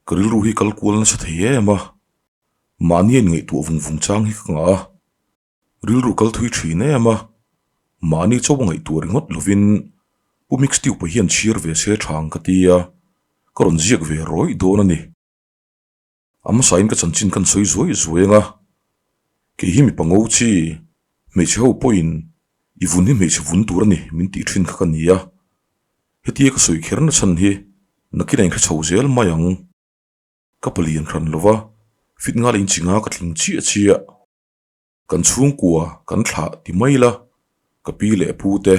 Ka rilru hi kal kual nasa thei em a, mahni a inngaihtuah vung vung chang hi ka ngah a, rilru kal thui thin em a, mahni chauh a ngaihtuah ringawt lovin Pu Mixtube-a hian chhiar ve se thang ka ti a, ka rawn ziak ve rawih dawn a ni. A hmasain ka chanchin kan sawi zuai zuai ang a, kei hi mipa ngo chi, hmeichhe ho pawhin i vun hi hmeichhe vun tur a ni min tih thin kha ka ni a, hetia ka sawi kher na chhan hi nakin a inhre chho zel mai ang. Ka palian hran lo va, fit ngal inchi nga ka tling chiah chiah. Kan chhungkua kan thlah ti mai la, ka pi leh pu te,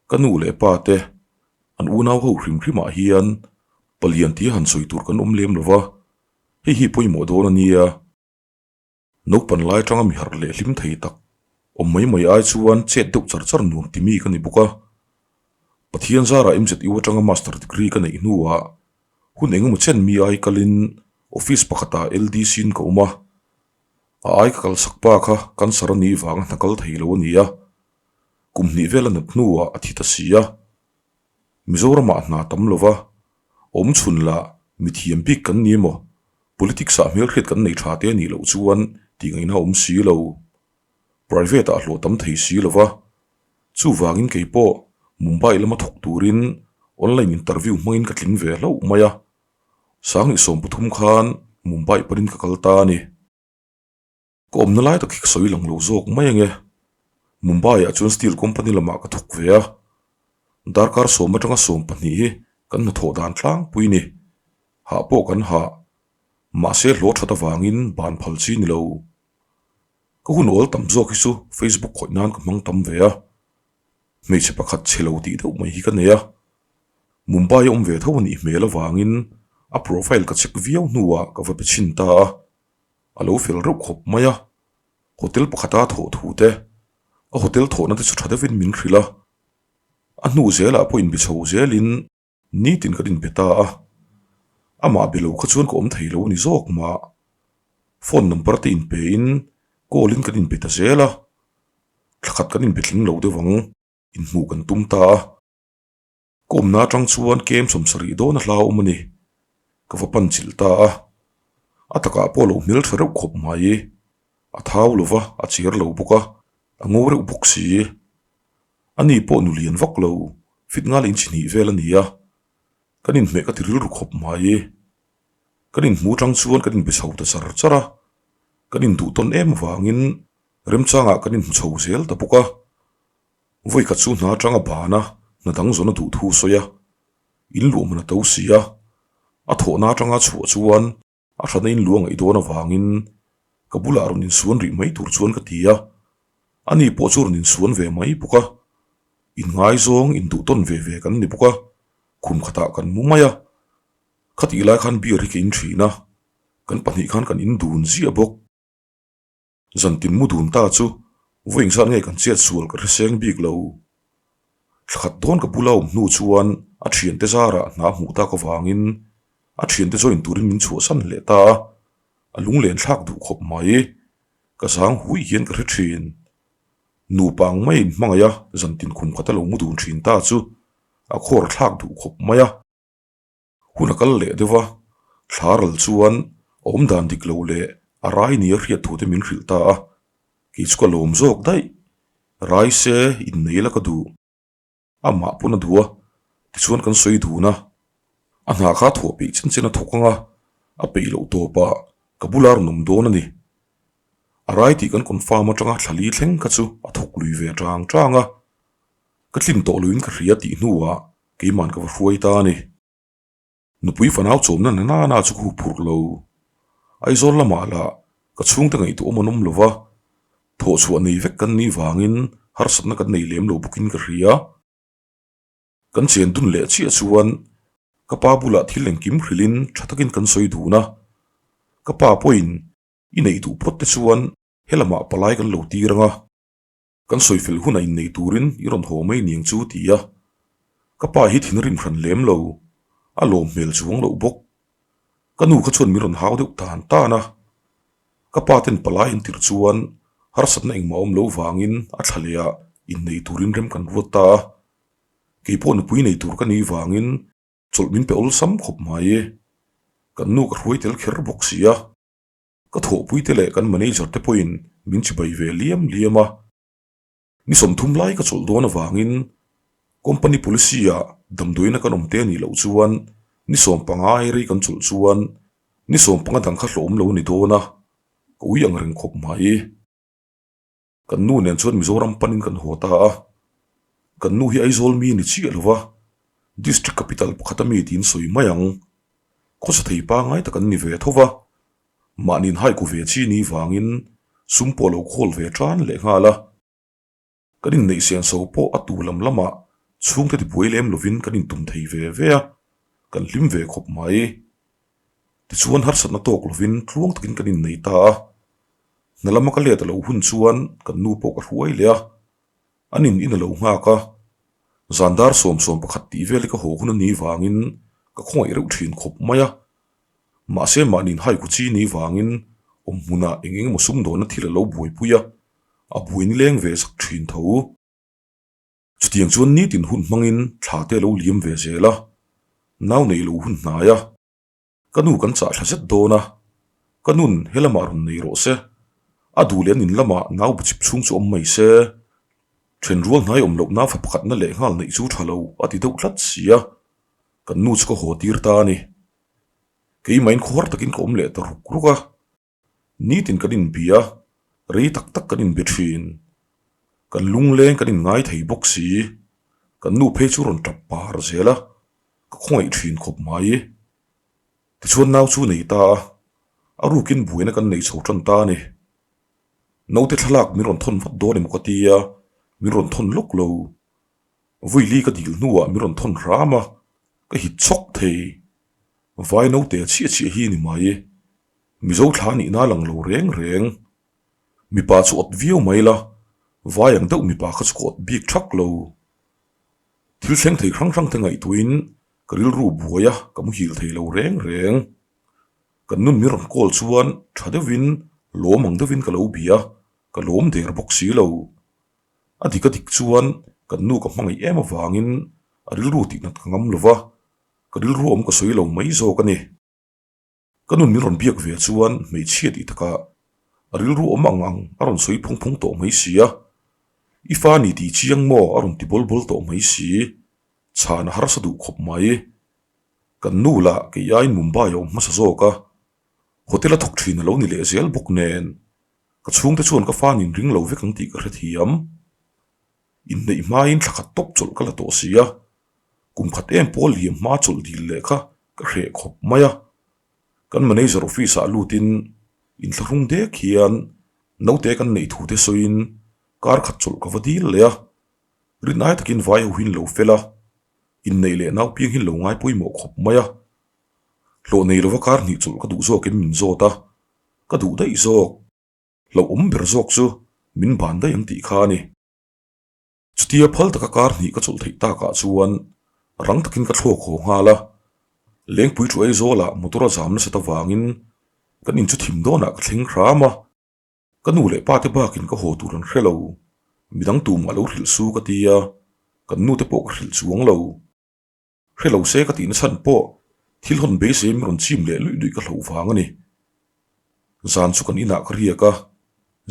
ka nu leh pa te, an unau ho hrim hrimah hian palian tia han sawi tur kan awm lem lo va, hei hi pawimawh dawn a nia. Naupan lai atanga mi harh leh hlim thei tak awm mai mai ai chuan chet deuh char char nuam ti mi ka ni bawk a. Pathian zarah MZU atanga Master degree ka neih hnuah hun engemaw chen mi ai kalin office pakhatah LDC in ka awm a, A ai ka kalsak pa kha cancer a nih vanga hna kal thei lo a ni a, kum hnih vel a nat hnuah a thi ta si a. Mizoramah hna tam lo va, awm chhun lah mithiam bik kan ni emaw, politics ah hmelhriat kan nei tha te a nih loh chuan tih ngaihna a awm si lo. Private ah hlawh tam thei si lo va, chuvangin kei pawh Mumbai lama thawk turin online interview hmangin ka tling ve hlauh mai a. 2013 khan Mumbai panin ka kal ta a ni. Ka awmna lai tak hi ka sawi lang lo zawk mai ange. Mumbai ah chuan steel company lamah ka thawk ve a. Darkar sawm atanga 12 hi kan hnathawh dan tlangpui ni. Hah pawh kan hah. Mahse hlawh that avangin ban phal chi ni lo. Ka hun awl tam zawk hi chu Facebook khawih nan ka hmang tam ve a. Hmeichhe pakhat chhe lo tih deuh mai hi ka nei a. Mumbai a awm ve tho a nih hmel avangin a profile ka check viau hnuah ka va be chhin ta a, a lo fel reuh khawp mai a, hotel pakhata thawh thu te, a hotel thawhna te chu tha deuhin min hrilh a, a hnu zelah pawh inbe chho zelin nitin kan inbe ta a, amah be lo kha chuan ka awm thei lo a ni zawk mah, phone number te inpe in call in kan inbe ta zel a, thla khat kan inbe tling lo deuh ang, inhmuh kan tum ta a. Ka awmna atang chuan kem 70 dawn a hlauhawm a ni. Ka va pan chilh ta a. A takah pawh a lo hmel tha reuh khawp mai. A thau lo va, a cher lo bawk a, a ngo reuh bawk si. Ani pawh nu lian vak lo, fit ngal inchi hnih vel a ni a. Kan inhmeh ka ti rilru khawp mai. Kan inhmu atang chuan kan inbe chho ta char char a. Kan induh tawn em avangin remchangah kan inhmu chho zel ta bawk a. Vawi khat chu hna atanga ban a, hna dang zawn a duh thu sawi a, in luah hmun a to si a, a thawhna atanga chhuah chuan a hrana in luah ngaih dawn avangin ka bulah rawn insuan rih mai tur chuan ka ti a, ani pawh chu rawn insuan ve mai bawk a, inngaizawng induhtawn ve ve kan ni bawk a, khum khatah kan mu mai a, khatih lai khan beer hi ka in thin a, kan pahnih khan kan in dun ziah bawk. Zantin mu dun ta chu vawi engzat nge kan chiat sual ka hreseng bik lo. Thla khat dawn ka bula awm hnu chuan a thiante zarah hna hmuh tak avangin a thiante join turin min chhuahsan leh ta a, a lunglen thlak duh khawp mai. Ka zang hui hian ka hre thin. Nupa ang maiin hmangaih a zantin khum khat a lo mu dun thin ta chu a khawr thlak duh khawp mai a. Hun a kal leh deuh a, thla ral chuan a awm dan dik lo leh a rai nia hriat thu te min hrilh ta a, kei chu ka lawm zawk daih. Rai se innei la ka duh. Amah pawn a duh a, tichuan kan sawi dun a. A hna kha thawh peih chen chen a thawk ang a, a peih loh tawpah ka bula rawn awm dawn a ni. A rai tih kan confirm atanga thla li thleng kha chu a thawk lui ve tang tang a, ka tlin tawh loin ka hria tih hnuah Keiman ka va hruai ta a ni. Nupui fanau chawmna na nana chu ka huphurh lo. Aizawl lamah lah ka chhungte ngaihtuah awm an awm lo va, thawhchhuah nei vek kan nih vangin harsatna kan nei lem lo bawkin ka hria. Kan chen dun leh chiah chuan ka pa bulah thil engkim hrilhin tha takin kan sawi dun a. Ka pa pawhin i neih duh phawt te chuan helamah palai kan lo tir ang a. Kan sawifel hunah innei turin i rawn haw mai niang chu ti a, ka pa hi thinrim hran lem lo, a lawm hmel chuang loh bawk. Ka nu kha chuan min rawn hau deuh tan tan a, ka pa ten palai an tirh chuan harsatna engmah awm lo vangin a thla leh ah innei turin rem kan ruat ta a, keipawh nupui nei tur ka nih vangin chawlh min pe awlsam khawp mai. Kan nu ka hruai tel kher bawk si a. Ka thawhpuite leh kan manager te pawhin min chibai ve liam liam a. Ni 30 lai ka chawlh dawn avangin company policy ah damdawiina kan awm te anih loh chuan ni 15 ai rei kan chawlh chuan ni 15 dang kha hlawhawm lo a ni dawn a, ka ui ang reng khawp mai. Kan nu nen chuan Mizoram panin kan haw ta a, kan nu hi Aizawl mi ni chiah lo va, District Capital pakhat a mi tiin sawi mai ang. Khawsa thei pangngai tak an ni ve tho va, mahniin haiku ve chi ni vangin sum pawh a lo khawl ve tan leh nghal a. Kan inneih sian so pawh a tu lam lamah chhungte tibuai lem lovin kan intum thei ve ve a, kan hlim ve khawp mai. Tichuan harsatna tawk lovin tluang takin kan innei ta a, hna lama ka let a lo hun chuan kan nu pawh ka hruai leh a, an in in a lo nghak a, zan dar 11 tih vel hi ka haw hun a nih vangin ka khawngaih reuh thin khawp mai a, mahse mahni in haiku chi nih vangin awm hmunah eng eng emaw sumdawnna thil a lo buaipui a, a buai nileng ve zak thin tho. Chutiang chuan nitin hun hmangin thla te a lo liam ve zel a, nau neih lo hun hnai a, ka nu kan chah thla zet dawn a, ka nun he lamah rawn nei rawh se, a duh leh an in lamah nau bu chip chhung chu awm mai se, then rual hnai awm loh nau fa pakhatna leh nghal neih chu tha lo a ti deuh tlat si a, kan nu chu ka haw tir ta a ni. Keimah in khawhar takin ka awm leh ta ruk ruk a. Nitin kan inbia a, rei tak tak kan inbe thin. Kan lungleng kan inngai thei bawk si. Kan nu phei chu rawn tap par zel a, ka khawngaih thin khawp mai. Tichuan nau chu nei ta a, a rukin buaina kan nei chho tan ta a ni. Naute thlalak min rawn thawn vat dawn emaw ka ti a, min rawn thawn lawk lo. Vawi li ka dil hnuah min rawn thawn hram a, ka hit chhawk thei. Vai naute chiah chiah hi ni mai. Mizo thla nihna lang lo reng reng. Mipa chu awt viau mai la, vai ang deuh mipa kha chu ka awt bik thak lo. Thil thleng thei hrang hrang te ngaihtuahin ka rilru buai a, ka muhil thei lo reng reng. Kan nun min rawn call chuan tha deuhin lawm ang deuhin ka lo bia, ka lawm der bawk si lo. A dik a dik chuan kan nu ka hmangaih em avangin a rilru tihnat ka ngam lo va, ka rilru awm ka sawi lo mai zawk a ni. Ka nun min rawn biak ve chuan hmeichhia tih takah a rilru awm ang ang a rawn sawi phung phung tawh mai si a, I fa ni tih chiang maw a rawn ti bawl bawl tawh mai si, chhan a harsa duh khawp mai. Kan nu lah kei aiin Mumbai a awm hmasa zawk a, hotel a thawk thin a lo ni leh zel bawk nen, ka chhungte chuan ka fa nin ring lo vek ang tih ka hrethiam. Inneih hmain thla khat tawp chawlh ka la tawh si a, Kum khat em pawh liam hma chawlh dil leh kha ka hreh khawp mai a. Kan manager office ah lutin inthlahrung dek hian naute kan neih thu te sawiin kar khat chawlh ka va dil leh a. Rinai takin vai ho hin lo fel a, inneih leh naupiang hin lo ngai pawimawh khawp mai a. Hlawh nei lova kar hnih chawlh ka duh zawkin min zawt a, ka duh daih zawk. Hlauhawm ber zawk chu min ban daih ang tih kha a ni. Chutia phal taka kar hnih ka chawlh theih takah chuan rang takin ka thlawk haw nghal a, Lengpui thu Aizawlah motor a zam nasat avangin kan in chu thim dawnah ka thleng hram a, ka nu leh pa te bakin ka haw tur an hre lo, midang tumah lo hrilh su ka ti a, kan nu te pawh ka hrilh chuang lo. Hre lo se ka tihna chhan pawh thil hawn beisei min rawn chim leh luih luih ka hloh vang a ni. Zan chu kan inah ka riak a,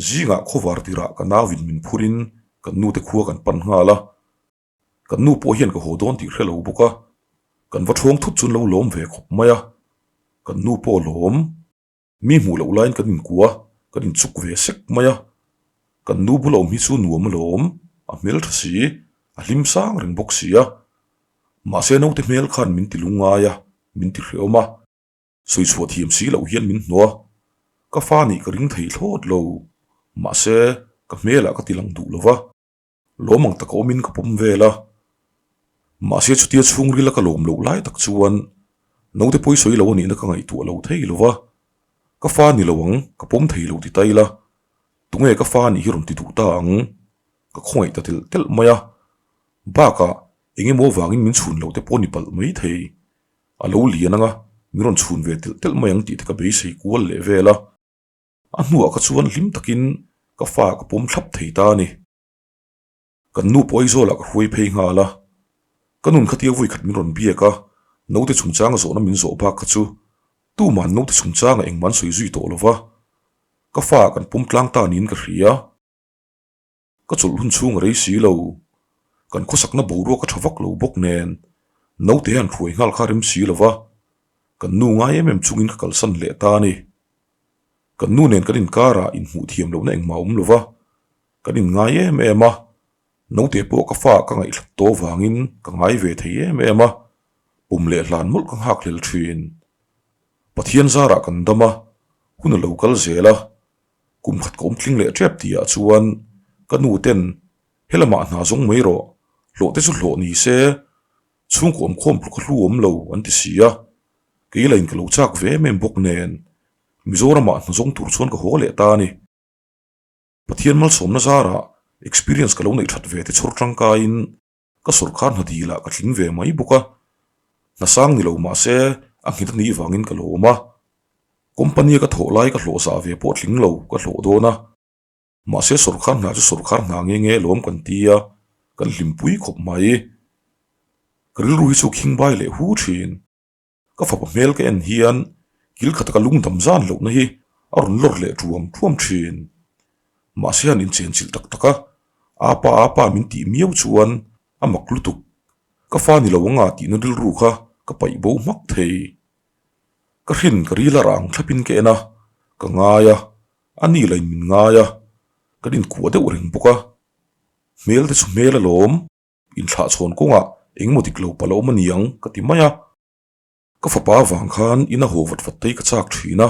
zingah khawvar tirah ka nauin min phurin kan nute khua kan pan nghal a. Kan nu pawh hian ka haw dawn tih hre lo bawk a, kan va thawng thut chu an lo lawm ve khawp mai a, kan nu pawh lawm. Mi hmuh loh laiin kan inkua, kan inchuk ve sek mai a. Kan nu bula awm hi chu nuam alawm, a hmel tha si, a hlim sang reng bawk si a. Mahse naute hmel khan min ti lungngai a, min ti hrehawm a. Sawi chhuah thiam si loh hian min hnawh a, ka fa nih ka ring thei thlawt lo. Mahse ka hmelah ka ti lang duh lo va. Lawm ang taka awmin ka pawm vel a, mahse chutia chhungrila ka lawm loh lai tak chuan naute pawi sawi lo a nihna ka ngaihtuah lo thei lo va, ka fa ni lo ang, ka pawm thei lo ti ta ila, tunge ka fa nih hi rawn ti duh ta ang, ka khawngaih ta telh telh mai a, bakah eng emaw vangin min chhun lo te pawh ni palh mai thei, a lo lian anga min rawn chhun ve telh telh mai ang tih te ka beisei kual leh vel a. A hnuah kha chuan hlim takin ka fa ka pawm thlap thei ta a ni. Kan nu pawh Aizawlah ka hruai phei nghal a. Ka nun khatia vui khat min rawn biak a, naute chungchanga zawhna min zawh bak kha chu Tuman naute chungchangah engmah an sawi zui tawh lo va, ka fa kan pawm tlang ta niin ka hria. Ka chawlh hun chhung a rei si lo. Kan khawsakna boruak a tha vak lo bawk nen, naute hian hruai nghal kha rem si lo va, kan nu ngai em em chungin ka kalsan leh ta a ni. Kan nu nen kan inkarah inhmuh thiam lohna engmah a awm lo va, kan inngai em em a, naute pawh ka fa ka ngaihhlat tawh vangin ka ngai ve thei em em a, pum leh hlan mawlh ka nghak hlel thin. Pathian zarah kan dam a, hun a lo kal zel a, Kum khat ka awm tling leh tep tihah chuan ka nu ten helamah hna zawng mai rawh, hlawh te chu hlawh ni se, chhungkaw awm khawm tluk a hlu awm lo an ti si a, kei lain ka lo chak ve em em bawk nen Mizoramah hna zawng tur chuan ka haw leh ta a ni. Pathian malsawmna zarah experience ka lo neih that ve te chhawr tangkaiin Ka sawrkar hna dil ah ka tling ve mai bawk a, hna sang ni lo mah se a nghet a nih vangin ka lawm a. Company a ka thawh lai ka hlawh zah ve pawh tling lo ka hlawh dawn a, mahse sawrkar hna chu sawrkar hna nge nge lawm kan ti a, kan hlimpui khawp mai. Ka rilru hi chu khing bai leh hu thin. Ka fapa hmel ka en hian kil khata ka lungdam zan lohna hi a rawn lawr leh ṭuam ṭuam ṭhin. Mahse han inchenchilh tak tak a, apa apa min tih miau chuan a mak lutuk. Ka fa ni lo anga tihna rilru kha ka paih bo hmak thei. Ka hrin ka ril a rang thlapin ka en a, ka ngai a, a ni lain min ngai a, kan inkuah deuh reng bawk a. Hmel te chu hmel alawm. Inthlahchhawn kawngah engemaw dik lo palh a awm a ni ang ka ti mai a. Ka fapa avang khan ina haw vat vat te hi ka chak thin a.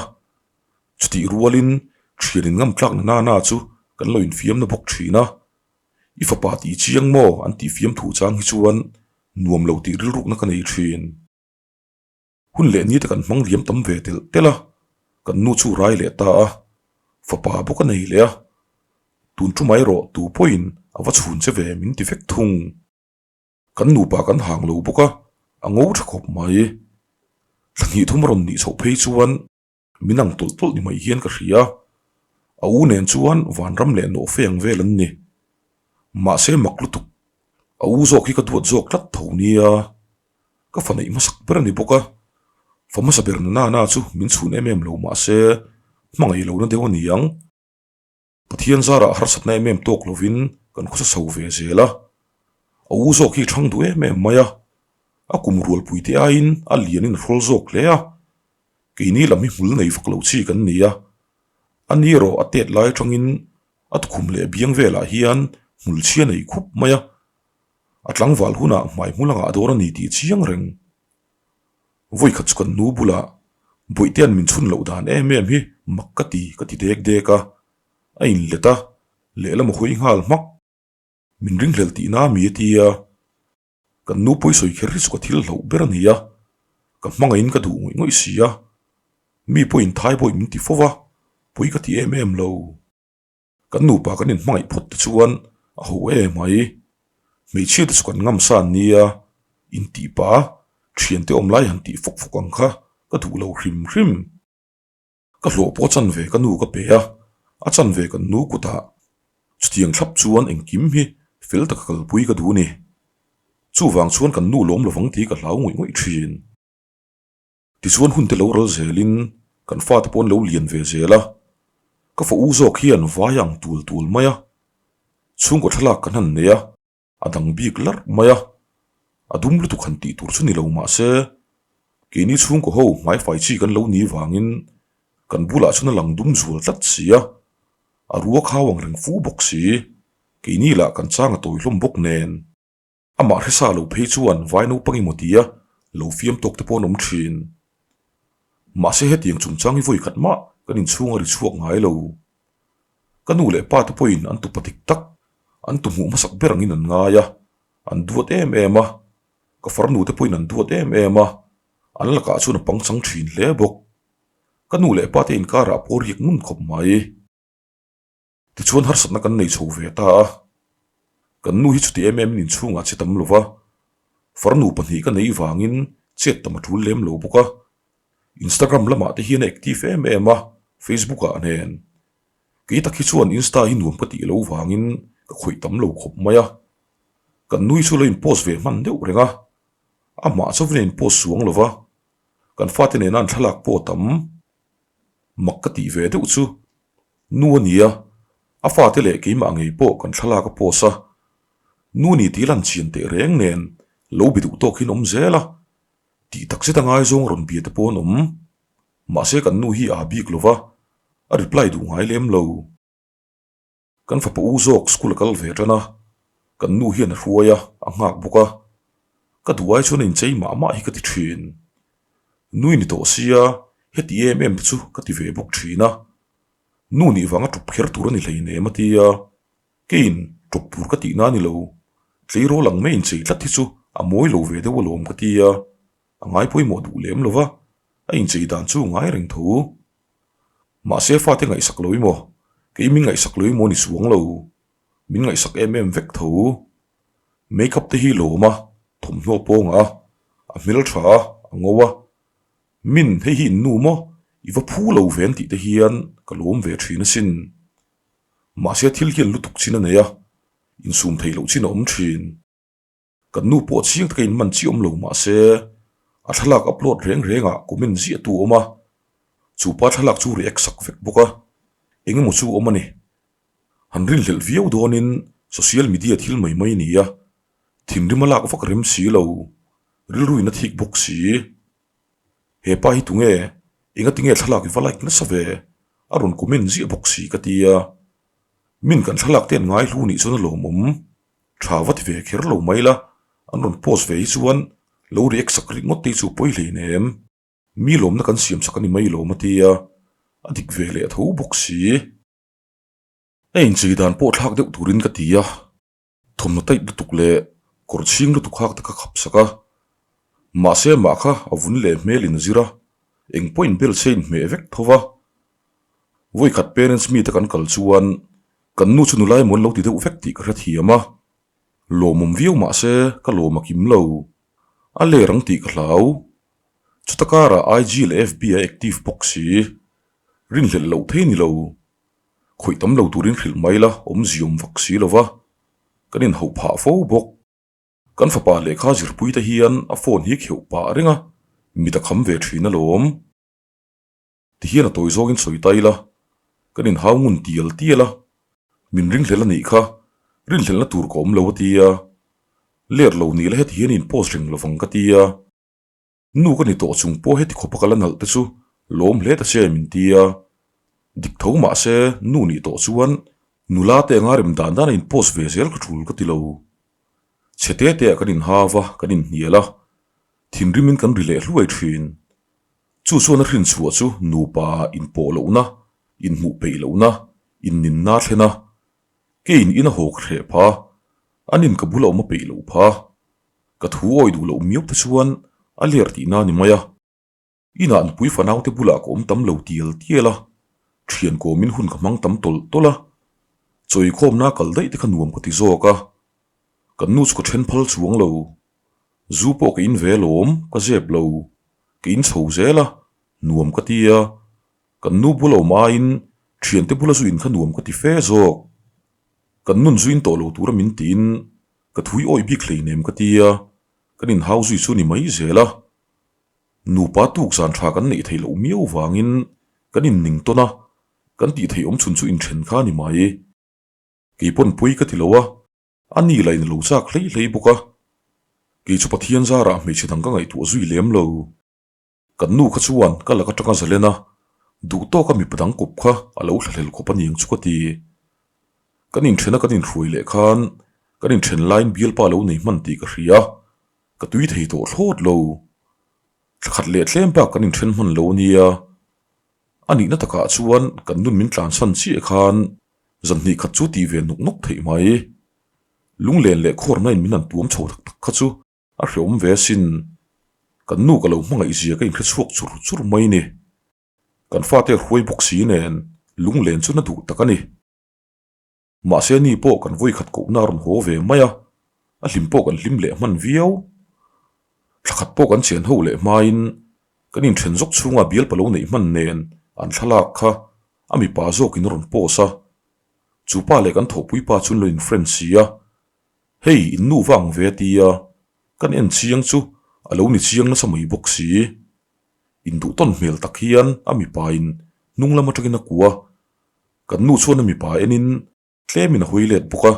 Chutih rualin thian in ngam tlakna nana chu kan lo infiamna bawk thin a. I fapa tih chiang maw an tih fiam thu chang hi chuan nuam lo tih rilrukna ka nei thin. Hun leh ni te kan hmang liam tam ve telh telh a, kan nu chu rai leh ta a, fapa bawk a nei leh a, tun chu mai rawh tu pawhin a va chhun che ve min ti vek thung. Kan nupa kan hang lo bawk a, a ngo tha khawp mai. Thla hnih thum a rawn nih chhoh phei chuan min ang tawlh tawlh ni mai hian ka hria. A u nen chuan vanram leh nawhfe ang vel an ni. Mahse mak lutuk, a u zawk hi ka duat zawk tlat tho nia. Ka fa neih hmasak ber a ni bawk a, fa hmasa ber na nana chu min chhun em em lo mahse hmangaih lohna deuh a ni ang. Pathian zarah harsatna em em tawk lovin kan khawsa chho ve zel a, a u zawk hi thang duh em em mai a, a kum rualpui te aiin a lianin a hrawl zawk hle a, keini lam hi hmul nei vak lo chi kan ni a, a ni erawh a tet lai atangin a tukhum leh biang velah hian hmul chhia nei khup mai a, A tlangval hunah hmai hmul angah dawn a ni tih chiang reng. Vawikhat chu kan nu bulah Bawihte-a'n min chhun loh dan em em hi mak ka ti ka ti dek dek a, a inlet a, lehlam a hawi nghal hmak. Min ringhlel tihna a mi a ti a, kan nu pawisawi kher hi chu ka thil hlauh ber a ni a, ka hmangaihin ka duh ngawih ngawih si a, mi pawhin Thai bawih min ti fo va, pawi ka ti em em lo. Kan nupa kan inhmangaih phawt te chuan a ho em mai. Hmeichhia te chu kan ngam sa an nia, intih pah a, thiante awm lai han tih fawk fawk ang kha ka duh lo hrim hrim. Ka hlawh pawh a chanve ka nu ka pe a, a chanve kan nu kutah chutiang thlap chuan engkim hi fel taka kalpui ka duh a ni. Chuvang chuan kan nu lawm lovang tih ka hlau ngawih ngawih thin. Tichuan hun te lo ral zelin kan fate pawh an lo lian ve zel a, ka fa u zawk hian vai ang tul tul mai a, chhungkaw thlalak kan han nei a, a dang bik larh mai a, a dum lutuk han tih tur chu ni lo mahse keini chhungkaw ho hmaifai chi kan lo ni vangin kan bulah chuan a lang dum zual tlat si a, a rua khau ang reng fu bawk si, keini lah kan chang a tawi hlawm bawk nen. Amah hresa lo phei chuan vai naupang emaw tia lo fiam tawk te pawh an awm thin. Mahse hetiang chungchang hi vawi khat mah kan inchhung a ri chhuak ngai lo. Ka nu leh pa te pawhin an tupa dik tak, an tu hmuh hmasak ber angin an ngai a, an duat em em a. Ka farnu te pawhin an duat em em a, an lakah chuan a pangchang thin hle bawk. Ka nu leh pa te inkarah pawh riak ngun khawp mai. Tichuan harsatna kan nei chho ve ta a, kan nu hi chuti em em in inchhungah che tam lova, farnu pahnih ka neih vangin chet tam a tul lem lo bawk a, Instagram lamah te hian a active em em a, Facebook ah nen. Kei tak hi chuan Insta hi nuam ka tih lo vangin ka khawih tam lo khawp mai a, kan nu hi chu lo in post ve hman deuh reng a, amah chauhin a in post suang lova. Kan fate nena an thlalak pawh a tam. Mak ka tih ve deuh chu nu a nia, a fate leh keimah ngei pawh kan thlalak a post a. Nu ni tih lan chian teh reng nen lo bi duh tawk hin awm zel a, tih tak zet a ngaizawng rawn bia te pawh an awm. Mahse kan nu hi aa bik lo va, a reply duh ngai lem lo. Kan fapa u zawk school a kal ve tan a, kan nu hian a hruai a, a nghak bawk a. Ka duh ai chuan a inchei mah mah hi ka ti thin. Nui ni tawh sia, heti em em te chu ka ti ve bawk thin a. Nu nih vanga ṭawp kher tur a ni hleinem a ti a, keiin ṭawp tur ka tihna a ni lo, tleirawl ang mai inchei tlat hi chu a mawi lo ve deuh alawm ka ti a, a ngai pawimawh duh lem lo va, a inchei dan chu ngai reng tho. Mahse fate ngaihsak lo emaw, kei min ngaihsak lo emaw ni chuang lo, min ngaihsak em em vek tho. Makeup te hi lawm a, thawmhnaw pawng a, a hmeltha a, a ngo a. Min hei hi in nu maw, i va phu lo ve an tih te hian ka lawm ve thin asin. Mahse thil hian lutuk chin a nei a, insum theih loh chin a awm thin. Kan nu pawh chiang taka in man chi awm lo mah se, a thlalak upload reng rengah comment ziah tu a awm a, chu pa thlalak chu react sak vek bawk a, eng emaw chu awm a ni. Han rinhlelh viau dawnin social media thil mai mai ni a, thinrim a lak vak rem si lo, rilru in a thik bawk si. He pa hi tunge, engatinge thlalak i va like nasa ve, a rawn comment ziah bawk si ka ti a, min kan thlalak te an ngai hlu nih chuan a lawmawm. Tha va ti ve kher lo mai la, an rawn post ve hi chuan lo react sak rik ngawt te hi chu pawi hlei nem. Mi lawmna kan siam sak a ni mai lawm a ti a, a dik ve leh tho bawk si. A inchei dan pawh thlak deuh turin ka ti a, thawmhnaw tight lutuk leh kawr chhing lutuk hak te ka khap sak a. Mahse mah kha a vun leh hmel in a zir a, eng pawh in bel se inhmeh vek tho va. Vawikhat parents meet a kan kal chuan Kan nu chu nula emaw an lo ti deuh vek tih ka hrethiam a, lawmawm viau mah se ka lawm a kim lo. A ler ang tih ka hlau. Chuta karah IG leh FB a active bawk si. Rinhlelh loh thei ni lo. Khawih tam lo turin hrilh mai la awmziawm vak si lo va, kan inhauh phah fo bawk. Kan fapa lehkha zirpui te hian a phone hi kheuh pah reng a, mit a kham ve thin alawm. Ti hian a tawi zawngin sawi ta ila, kan inhau ngun tial tial a, min ringhlel a nih kha, rinhlelhna tur ka awm lo a ti a, ler lo ni la heti hian in post reng lovang ka ti a, nu ka ni tawh chung pawh heti khawpa ka la nalh te chu lawm hle ta che min ti a, dik tho mahse nu nih tawh chuan nula te anga rem dan dan a in post ve zel ka tul ka ti lo. Chhe te te ah kan inhau a, kan inhnial a, thinrim in kan ri leh hluai thin. Chu chuan a hrinchhuah chu nupa inpawh lohna, inhmuh peih lohna, inninna a thlen a. Keiin in a haw ka hreh pha, anin ka bula awm a peih loh pha. Ka thu awi duh loh miau te chuan a ler tihna a ni mai a. Inah nupui fanaute bulah ka awm tam lo tial tial a, thian kawmin hun ka hmang tam tawlh tawlh a. Chawikhawmna kal daih te kha nuam ka ti zawk a. Kan nu chu ka then phal chuang lo. Zu pawh ka in ve alawm, ka zep lo. Ka in chho zel a, nuam ka ti a. Kan nu bula awm aiin thiante bula zu in kha nuam ka ti fe zawk. Kan nun zu in tawh lo tura min tiin ka thui awih bik hleinem ka ti a, kan inhau zui chu ni mai zel a. Nupa tuk zan tha kan neih theih loh miau vangin kan inning tawn a, kan tih theih awm chhun chu inthen kha a ni mai. Kei pawn pui ka ti lo a, a ni lah in a lo chak hlei hlei bawk a. Kei chu Pathian zarah hmeichhe dang ka ngaihtuah zui lem lo. Kan nu kha chuan ka lak atanga zalen a, duh tawka mipa dang kawp kha a lo thlahlel khawp a niang chu ka ti. Kan inthen a kan inhruai leh khan kan inthen laiin bialpa lo nei hman tih ka hria. Ka tui thei tawh thlawt lo. Thlakhat leh tlem bak kan inthen hman lo nia. A nihna takah chuan kan nun min tlansan chiah khan zan hnih khat chu tih ve nuk nuk theih mai. Lunglen leh khawrna in min han tuam chho tak tak kha chu a hreawm ve asin. Kan nu ka lo hmangaih zia ka inhre chhuak chur chur mai ni. Kan fate hruai bawk si nen lunglen chu na duh tak a ni. Mahse ni pawh kan vawikhat kohna a rawn haw ve mai a, a hlim pawh kan hlim leh hman viau. Thlakhat pawh kan chen ho leh hmain kan inthen zawk chhunga bialpa lo neih hman nen an thlalak kha a mipa zawkin a rawn post a. Chu pa leh kan thawhpui pa chu an lo in friend si a, hei in nu vang ve a ti a, kan en chiang chu a lo ni chiang nasa mai bawk si. Induhtawn hmel tak hian a mipain hnung lam atangin a kuah a, kan nu chuan a mipa enin tlemin a hawi let bawk a.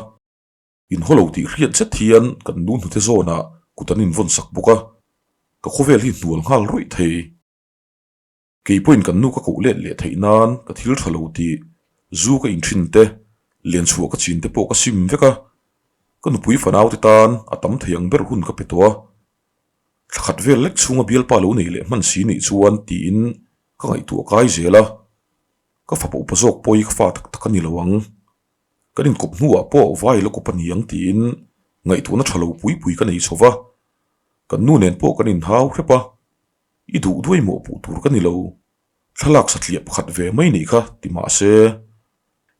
Inhaw lo tih hriat zet hian kan nu hnute zawnah kut an invawn sak bawk a, ka khawvel hi hnual nghal rawih thei. Kei pawhin kan nu ka koh let leh theih nan ka thil tha lo tih zu ka inthin te, lenchhuah ka chin te pawh ka sim vek a, ka nupui fanau te tan a tam thei ang ber hun ka pe tawh a. Thla khat vel lek chhunga bialpa lo nei leh hman si nih chuan tiin ka ngaihtuah kai zel a, ka fapa upa zawk pawh hi ka fa tak tak a ni lo ang. Kan inkawp hnuah pawh vai la kawp a ni ang tiin ngaihtuahna tha lo pui pui ka nei chho va, kan nu nen pawh kan inhau hrep a. I duh duai mawh puh tur ka ni lo, thlalak satliah pakhat ve mai nih kha ti mah se,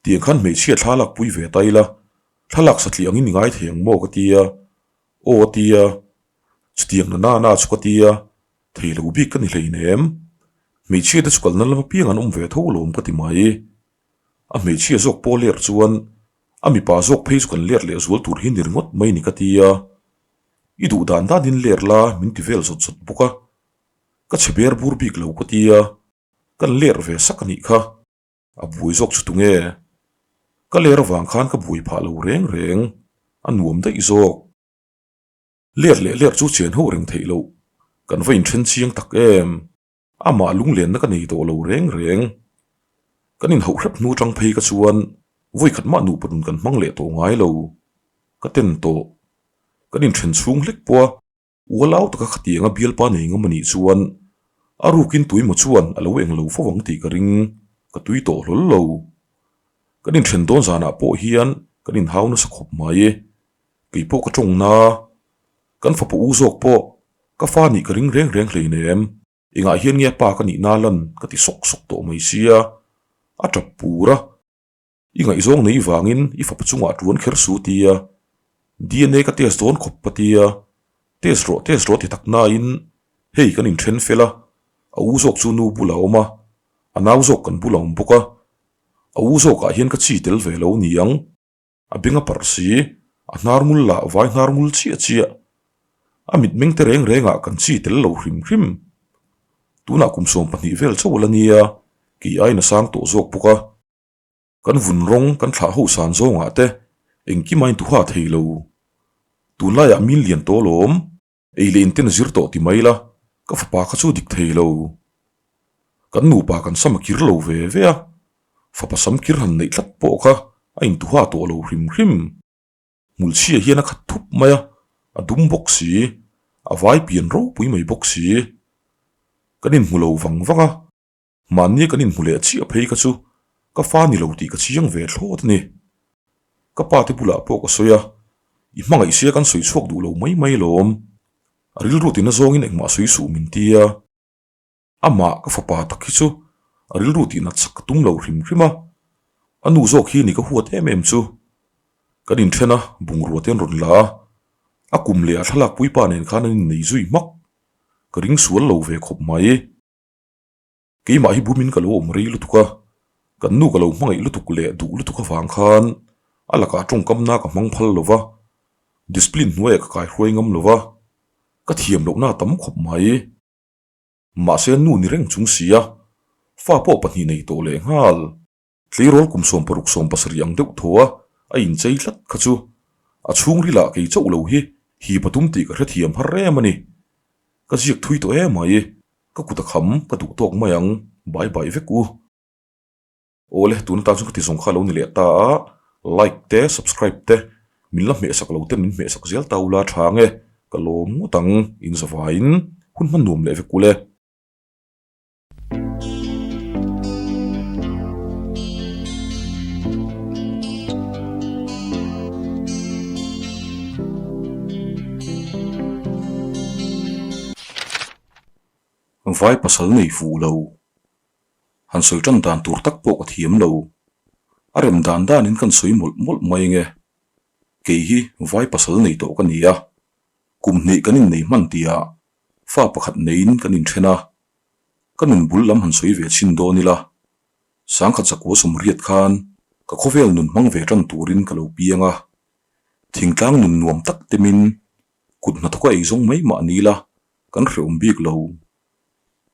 tiang khan hmeichhia thla lak pui ve ta ila, thlalak satliah angin i ngai thei ang maw ka ti a, aw a ti a, chutiang na na na chu ka ti a, thei lo bik ka ni hleinem, hmeichhia te chu kalna lam apiang an awm ve tho lawm ka ti mai. A hmeichhia zawk pawh ler chuan a mipa zawk phei chu kan ler leh zual tur hi ni ringawt mai ni ka ti a. I duh dan danin ler la min ti vel zawt zawt bawk a, ka chhe ber bur bik lo ka ti a, kan ler ve sak a nih kha. A buai zawk chu tunge? Ka ler avang khan ka buai phah lo reng reng, a nuam daih zawk. Ler leh ler chu chen ho reng theih loh, kan va inthen chiang tak em? Amah lunglenna ka nei tawh lo reng reng. Kan inhauh hrep hnu tang phei ka chuan vawikhat mah nupa nun kan hmang leh tawh ngai lo. Ka ten tawh. Kan inthen chhung hlek pawh a, ualau taka khatianga bialpa nei ngam a nih chuan a rukin tuimaw chuan a lo eng lo fo ang tih ka ring, ka tui tawh hlawl lo. Kan inthen dawn zanah pawh hian kan inhau nasa khawp mai. Kei pawh ka tawng na. Kan fapa u zawk pawh ka fa nih ka ring reng reng hleinem, engah hian nge pa ka nih na lan ka ti sawk sawk tawh mai sia, a tap pur a. I ngaihzawng nei vangin i fapa chungah tuan kher su tia, DNA ka test dawn khawp ka tia, test rawh test rawh ti tak nain hei kan inthen fel a, a u zawk chu nu bulah a awm a, a nau zawk kan bulah a awm bawk a, a u zawkah hian ka chi tel ve lo niang. A beng a parh si, a hnar ngul lah vai hnar ngul chiah chiah. A mitmeng te reng rengah kan chi tel lo hrim hrim. Tunah kum 12 vel chauh la nia, kei aiin a sang tawh zawk bawk a. Kan vun rawng kan thlah ho san zawngah te engkim a intuha thei lo. Tunlaiah min lian tawh alawm. Ei leh inten zir tawh ti mai la, ka fapa kha chu dik thei lo. Kan nupa kan sam a kir lo ve ve a, fapa sam kir han neih tlat pawh kha a intuha tawh lo hrim hrim. Hmulchhia hian a khat thup mai a, a dum bawk si, a vai pian ropui mai bawk si. Kan inhmu lo vang vang a. Mahni kan inhmu leh chiah phei kha chu ka fa ni lo tih ka chiang ve thlawt a ni. Ka pa te bulah pawh ka sawi a, i hmangaih sia kan sawi chhuak duh lo mai mai lawm. A rilru tina zawngin engmah sawi suh min ti a. Amah ka fapa tak hi chu a rilru tih nat sak ka tum lo hrim hrim a, a nu zawk hi ni ka huat em em chu. Kan inthen a, bungrua te an rawn la a, a kum leh a thlalak puipa nen khan an innei zui hmak. Ka ring sual lo ve khawp mai. Keimah hi bumin ka lo awm rei lutuk a, kan nu ka lo hmangaih lutuk leh duh lutuk avang khan a lakah tawngkamna ka hmang phal lo va, discipline hnuaiah ka kaihruai ngam lo va, ka thiam lohna a tam khawp mai. Mahse nu ni reng chung si a, fa pawh pahnih nei tawh leh nghal. Tleirawl kum 16 17 ang deuh thaw a a inchei tlat kha chu a chhungrilah kei chauh lo hi hip a tum tih ka hrethiam har em a ni. Ka ziak thui tawh em mai, ka kut a kham ka duh tawk mai ang, bai bai vek u. Awle, tun atan chuan ka ti zawng kha a lo ni leh ta a, like te, subscribe te, min la hmehsak lo ten min hmehsak zel ta ula tha nge, ka lawm ngawt ang, inzavaiin hun hman nuam leh vek ule. Vai pasal nei fuh lo. Han sawi tan dan tur tak pawh ka thiam lo. A rem dan danin kan sawi mawlh mawlh mai nge. Kei hi vai pasal nei tawh ka ni a. Kum hnih kan innei hman tihah fa pakhat neiin kan inthen a. Ka nun bul lam han sawi ve chhin dawn ila, sangkhat zakua sawmriat khan ka khawvel nun hmang ve tan turin ka lo piang a, thingtlang nun nuam tak temin kut hnathawka ei zawng mai mah ni ila kan hrehawm bik lo.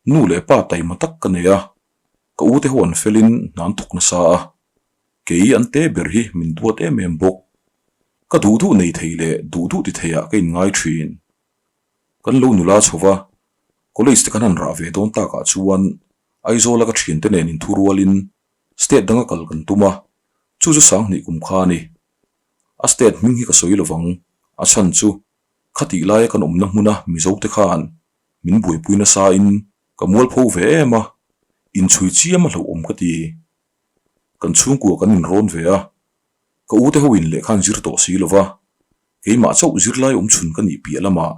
Nu leh pa taima tak ka nei a, ka ute ho an felin hna an thawk nasa a, kei an te ber hi min duat em em bawk. Ka duh duh nei thei leh duh duh ti theiah ka inngai thin. Kan lo nula chho va, college te kan han rah ve dawn takah chuan Aizawla ka thiante nen inthurualin state danga kal kan tum a, chu chu Sanghnih kum kha a ni. A state hming hi ka sawi lovang, a chhan chu khatih laia kan awmna hmuna Mizote khan min buaipui nasain ka mualpho ve em a, inchhui chiam a hlauhawm ka ti. Kan chhungkua kan inrawn ve a, ka ute ho in lehkha an zir tawh si lova, keimah chauh zirlai awmchhun ka nih piah lamah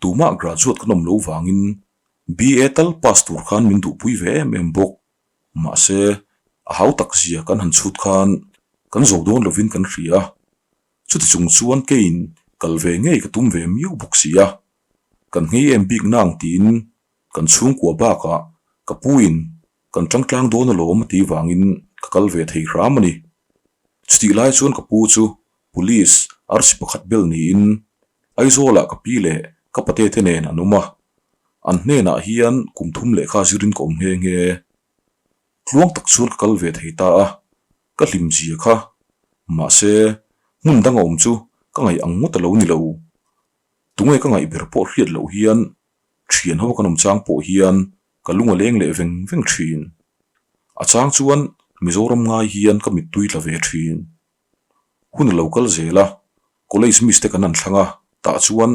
tumah graduate kan awm lo vangin BA tal pass tur khan min duhpui ve em em bawk. Mahse, a hau tak zia kan han chhut khan kan zo dawn lovin kan hria a, chuti chung chuan keiin kal ve ngei ka tum ve miau bawk si a, kan nghei em bik nang tiin kan chhungkua bakah ka puin kan tangtlang dawn alawm a tih vangin ka kal ve thei hram a ni. Chutih lai chuan ka pu chu Police arsi pakhat bel niin Aizawlah ka pi leh ka pate te nen an awm a, an hnenah hian kum thum lehkha zirin ka awm nghe nghe. Tluang tak chuan ka kal ve thei ta a, ka hlim zia kha. Mahse, hmun dang a awm chu ka ngaih ang ngawt a lo ni lo. Tunge ka ngaih ber pawh hriat loh hian thian ho kan awm chang pawh hian ka lung a leng leh veng veng thin. A chang chuan Mizoram ngai hian ka mittui tla ve thin. Hun a lo kal zel a, college miss te kan han thlang a, tah chuan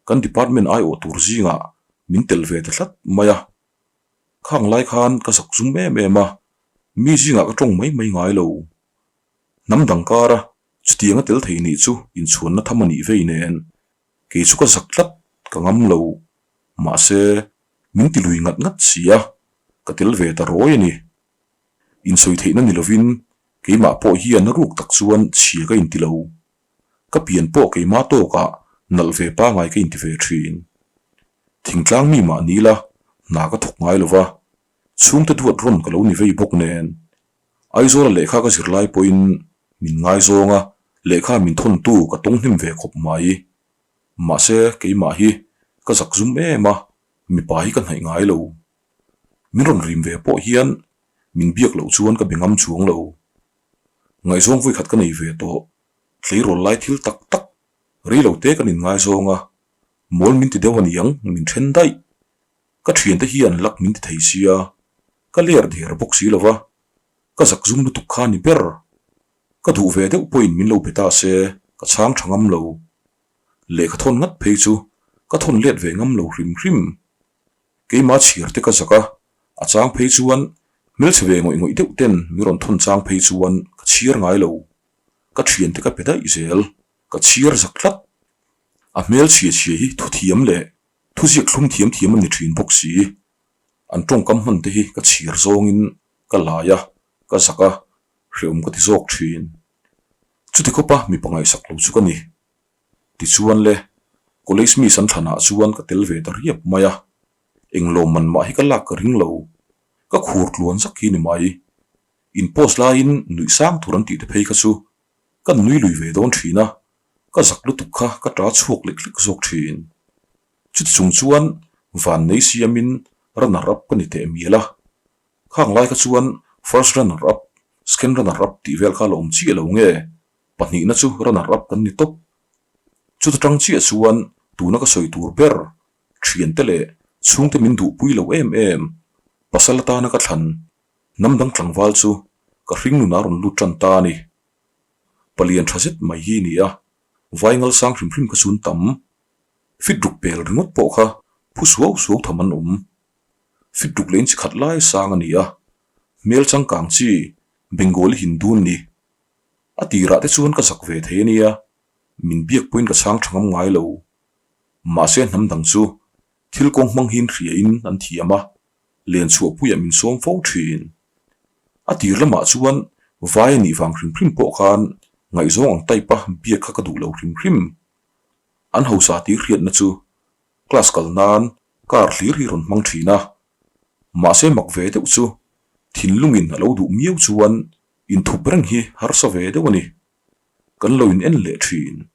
kan department aiawh tur zingah min tel ve ta tlat mai a. Khang lai khan ka zak zum em em a, mi zingah ka tawng mai mai ngai lo. Hnam dang kara chutianga tel thei nih chu inchhuanna tham a nih vei nen, kei chu ka zak tlat ka ngam lo. Mahse, min ti lui ngat ngat si a, ka tel ve ta rawi a ni. Insawi theihna ni lovin keimah pawh hian a ruk tak chuan chhia ka inti lo. Ka pian pawh keimah tawkah nalh ve pangai ka inti ve thin. Thingtlang mi mah ni ila hna ka thawk ngai lova, chhungte duat rawn ka lo ni vei bawk nen. Aizawla lehkha ka zir lai pawhin min ngaizawng a, lehkha min thawntu ka tawng hnem ve khawp mai. Mahse keimah hi ka zak zum em a, mipa hi ka hnaih ngai lo. Min rawn rim ve pawh hian min biak loh chuan ka be ngam chuang lo. Ngaihzawng vawikhat ka nei ve tawh, tleirawl lai thil tak tak, rei lo te kan inngaizawng a, mawl min ti deuh a niang min then daih. Ka thiante hian lak min ti thei sia, ka ler der bawk si lo va, ka zak zum lutuk kha ni ber. Ka duh ve deuh pawhin min lo be ta se, ka chhang tha ngam lo. Lehkha thawn ngat phei chu ka thawn let ve ngam lo hrim hrim. Keimah chhir te ka zak a, a chang phei chuan hmelchhe ve ngawih ngawih deuh ten mi rawn thawn chang phei chuan ka chhiar ngai lo. Ka thian te ka pe daih zel, ka chhiar zak tlat. A hmelchhia chhia hi thuthiam leh thuziak thlum thiam thiam a ni thin bawk si. An tawngkam hman te hi ka chhiar zawngin ka lai a, ka zak a, hreawm ka ti zawk thin. Chuti khawpa mipa ngaihsak lo chu ka ni. Tichuan le, college miss an thlanah chuan ka tel ve ta riap mai a, eng lawmman mah hi ka lak ka ring lo, ka khur tluan zak hi ni mai. In post laiin nuih sang tur an tih te phei kha chu ka nui lui ve dawn thin a, ka zak lutuk kha ka ta chhuak lek lek zawk thin. Chuti chung chuan van nei siamin runner up ka ni teh mial a, khang lai kha chuan first runner up, second runner up tih vel kha la awm chiah lo nge Pahnihna chu runner up kan ni tawp. Chuta tang chiah chuan tuna ka sawi tur ber, thiante leh chhungte min duhpui lo em em, pasal atana ka thlan, hnam dang tlangval chu ka hring nunah rawn lut tan ta a ni. Palian tha zet mai hi ni a, vai ngal sang hrim hrim kha chun tam. Fit ruk pel ringawt pawh kha phu suau suau tham an awm. Fit ruk leh inchi khat lai sang a ni a, hmel changkang chi Bengali Hindu an ni. A tirah te chuan ka zak ve thei a nia, min biak pawhin ka chhang tha ngam ngai lo. Mahse hnam dang chu thil kawng hmang hian hriain an thiam a, len chhuahpuiah min sawm fo thin. A tir lamah chuan vai a nih vang hrim hrim pawh khan ngaihzawng ang type a biak kha ka duh lo hrim hrim. An hausa tih hriatna chu class kal nan car hlir hi rawn hmang thin a, mahse mak ve deuh chu thinlungin a lo duh miau chuan Inthup reng hi harsa ve deuh a ni. Kan lo in en leh thin.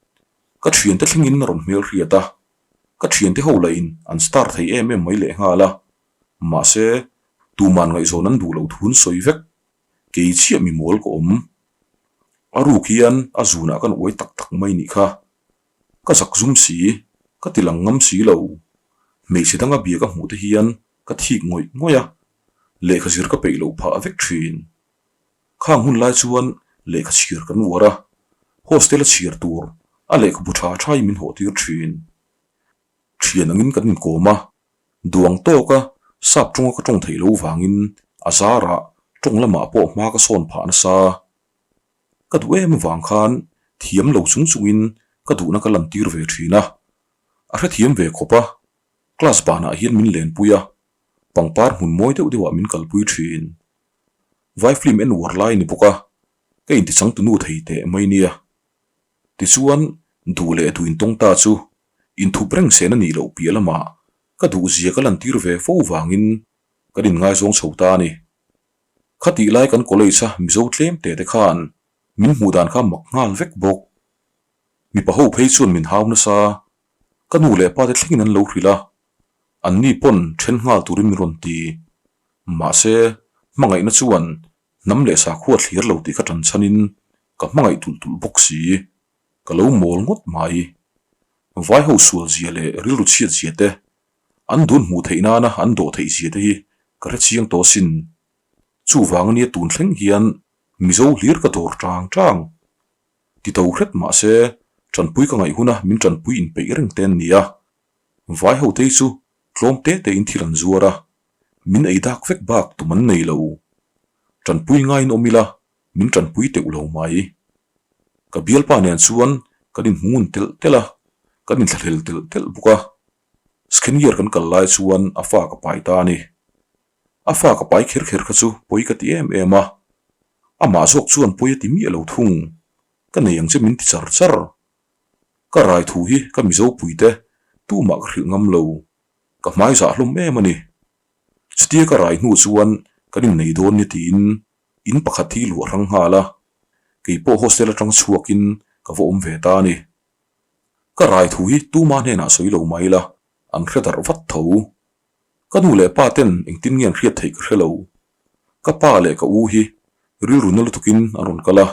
Ka thiante thlengin a rawn hmel hriat a, ka thiante ho lahin an star thei em em mai lehnghal a. Mahse, tuman ngaihzawn an duh loh thu an sawi vek. Kei chiah mi mawl ka awm. A ruk hian a zunah kan uai tak tak mai nih kha. Ka zak zum si, ka ti lang ngam si lo. Hmeichhe danga bia ka hmuh te hian ka thik ngawih ngawih a, lehkha zir ka peih loh phah vek thin. Khang hun lai chuan lehkha chhiar kan uar a, hostel a chhiar tur a lehkhabu tha thain min hawh tir thin. Thian angin kan inkawm a, duang tawka sap tawnga ka tawng theih loh vangin a zarah tawng lamah pawh hma ka sawn phah nasa. Ka duh em avang khan thiam lo chung chungin ka duhna ka lantir ve thin a, a hrethiam ve khawp a, class banah hian min lenpui a, pangpar hmun mawi deuh deuhah min kalpui thin. Vai film en uar lai ni bawk a, ka intichangtunu thei teh mai nia. Tichuan, duh leh duh intawng ta chu inthup reng sen a nih loh piah lamah ka duhzia ka lantir ve fo vangin kan inngaizawng chho ta a ni. Khatih lai kan college a Mizo tlem te te khan min hmuh dan kha mak nghal vek bawk. Mipa ho phei chuan min hau nasa, ka nu leh pa te thlengin an lo hrilh a, anni pawn then nghal turin min rawn ti. Mahse, hmangaihna chuan hnam leh sakhua thlir lo tih ka tan chhanin ka hmangaih tulh tulh bawk si. Ka lo mawl ngawt mai. Vai ho sual zia leh rilru chhiat zia te, an dun hmuh theih nana an dawh theih zia te hi ka hre chiang tawh asin. Chuvang ania tun thleng hian Mizo hlir ka dawr tang tang. Ti to hret mahse, tanpui ka ngaih huna min tanpui inpeih reng te an ni a. Vai ho te hi chu tlawm te te in thil an zuar a, min ei dak vek bak tum an nei lo. Tanpui ngaiin awm ila min tanpui teuh lo mai. Ka bialpa nen chuan kan inhmu ngun telh telh a, kan inthlahlel telh telh bawk a. Scanyer kan kal lai chuan a fa ka pai ta a ni. A fa ka pai kher kher kha chu pawi ka ti em em a, amah zawk chuan pawi a ti miah lo thung. Ka nei ang che min ti char char. Ka rai thu hi ka Mizo puite tumah ka hrilh ngam lo, ka hmai zah hlawm em a ni. Chutia ka rai hnu chuan kan innei dawn ni tiin in pakhat hi luah hrang nghal a, kei pawh hostel atang chhuakin ka va awm ve ta a ni. Ka rai thu hi tuma hnenah sawi lo mai la, an hre darh vat tho. Ka nu leh pa ten engtin nge an hriat theih ka hre lo. Ka pa leh ka u hi rilru na lutukin an rawn kal a,